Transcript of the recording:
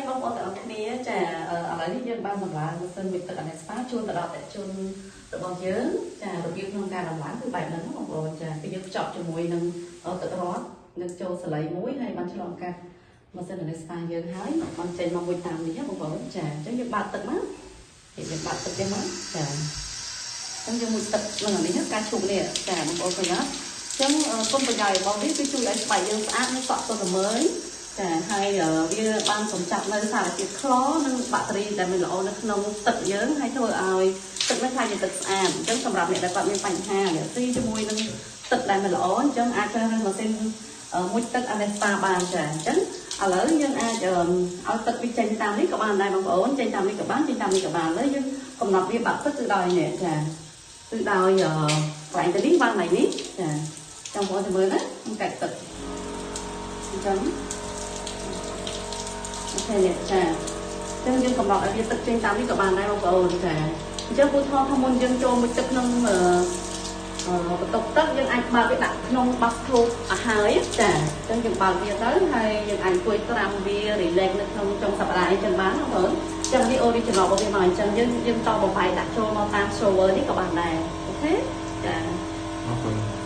បងប្អូនទាំងអស់គ្នាចាឥឡូវនេះយើងបានតម្លើងម៉ាស៊ីនមុជទឹក Anespa ជូនទៅដល់អតិថិជនរបស់យើងចារបៀបក្នុងការតម្លើងគឺបែបហ្នឹងបងប្អូនចាគឺយើងភ្ជាប់ជាមួយនឹងទឹករត់នឹងចូលសលៃមួយហើយបានឆ្លងកាត់ម៉ាស៊ីន Anespa យើងហើយបានចេញមកមួយតាមនេះបងប្អូនចាអញ្ចឹងយើងបើកទឹកមកយើងបើកទឹកចេញមកចាអញ្ចឹងយើងមុជទឹកនឹងអានេះការឈូកនេះចាបងប្អូនឃើញអត់អញ្ចឹងគុណប្រយោជន៍របស់វាគឺជួយឲ្យស្បែកយើងស្អាតនិងសក់ទន់ល្មើយចាហើយវាបានកម្ចាត់នៅសារជាតិក្លនិងបាក់តេរីដែលមិនល្អនៅក្នុងទឹកយើងហើយធ្វើឲ្យទឹកនេះក្លាយជាទឹកស្អាតអញ្ចឹងសម្រាប់អ្នកដែលគាត់មានបញ្ហាអាឡែស៊ីជាមួយនឹងទឹកដែលមិនល្អអញ្ចឹងអាចជ្រើសរើសម៉ាស៊ីនមុជទឹក Anespa បានចាអញ្ចឹងឥឡូវយើងអាចឲ្យទឹកវាចេញតាមនេះក៏បានដែរបងប្អូនចេញតាមនេះក៏បានចេញតាមនេះក៏បានឥឡូវយើងកំណត់វាបាក់ទឹកគឺដោយនេះចាគឺដោយកន្លែងទៅនេះបានកន្លែងនេះចាចាំបងប្អូនទៅមើលណាខ្ញុំកាច់ទឹកអញ្ចឹងអូខេនេះចាអញ្ចឹងយើងកំណត់ឲ្យវាទឹកចេញតាមនេះក៏បានដែរបងប្អូនចាអញ្ចឹងពូថងថាមុនយើងចូលមុជទឹកក្នុងបន្ទប់ទឹកយើងអាចបើកវាដាក់ក្នុងបាសធូបឲ្យហើយចាអញ្ចឹងយើងបើកវាទៅហើយយើងអាចអង្គុយត្រាំវា relax នៅក្នុងចុងសប្តាហ៍អីចឹងបានបងប្អូនអញ្ចឹងនេះ original របស់វាមកអញ្ចឹងយើងយើងតបំបែកដាក់ចូលមកតាម shower នេះក៏បានដែរអូខេចា អរគុណ។